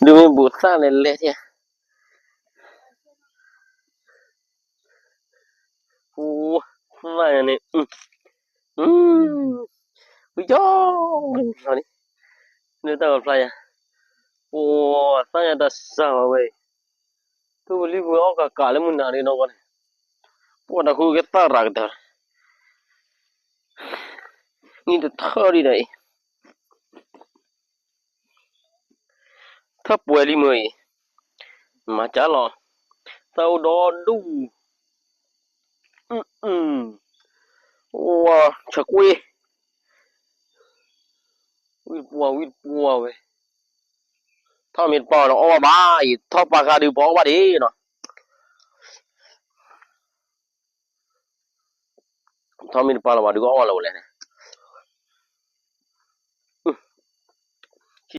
ဒုးမ့ၢ်ဘူးသၣ်လဲၤလဲၤထံၣ်, ပူ, သၣ်ညါန့ၣ်, ဝံၤကၠီ, လၢတၢ်ဂီၤဖျါယၤ, ပူ, သၣ်ညါတၢ်စၢ်ဝဲအံၤ, ထူၣ်ပလံၢ်ပှဲၤအီၣ်ကးကးလၢမုၢ်နၤဒ်နီၢ်ကီၢ်န့ၣ်, ပှၤတၢ်ဃုကဲသၣ်ရၤကတၢၢ်, နံၣ်တထၢဒံးဒီးအံၤ ထၢၣ်ပှဲၤလံမ့ၢ်အံၤ, မၤကၢ်လီၤ, သၣ်အိၣ်ဒီဒူၣ်, ဝါ, ဆၢကွ့, ဝံၣ်တပှၢ်ဝံၣ်တပှၢ်ဝဲ, ထီၣ်မ့ၢ်တပှၢ်ဒီးအီၣ်ဘၣ်ဘၣ်အံၤ, ထီၣ်ပာ်ဃာ်ဒုးပှၤအီၣ်ဘၣ်ဒံးနီၤ, ထီၣ်မ့ၢ်တပှၢ်လၢၤဘၣ်ဒုးကအီၣ်ဘၣ်လၢၤဝဲလဲၣ်န့ၣ်,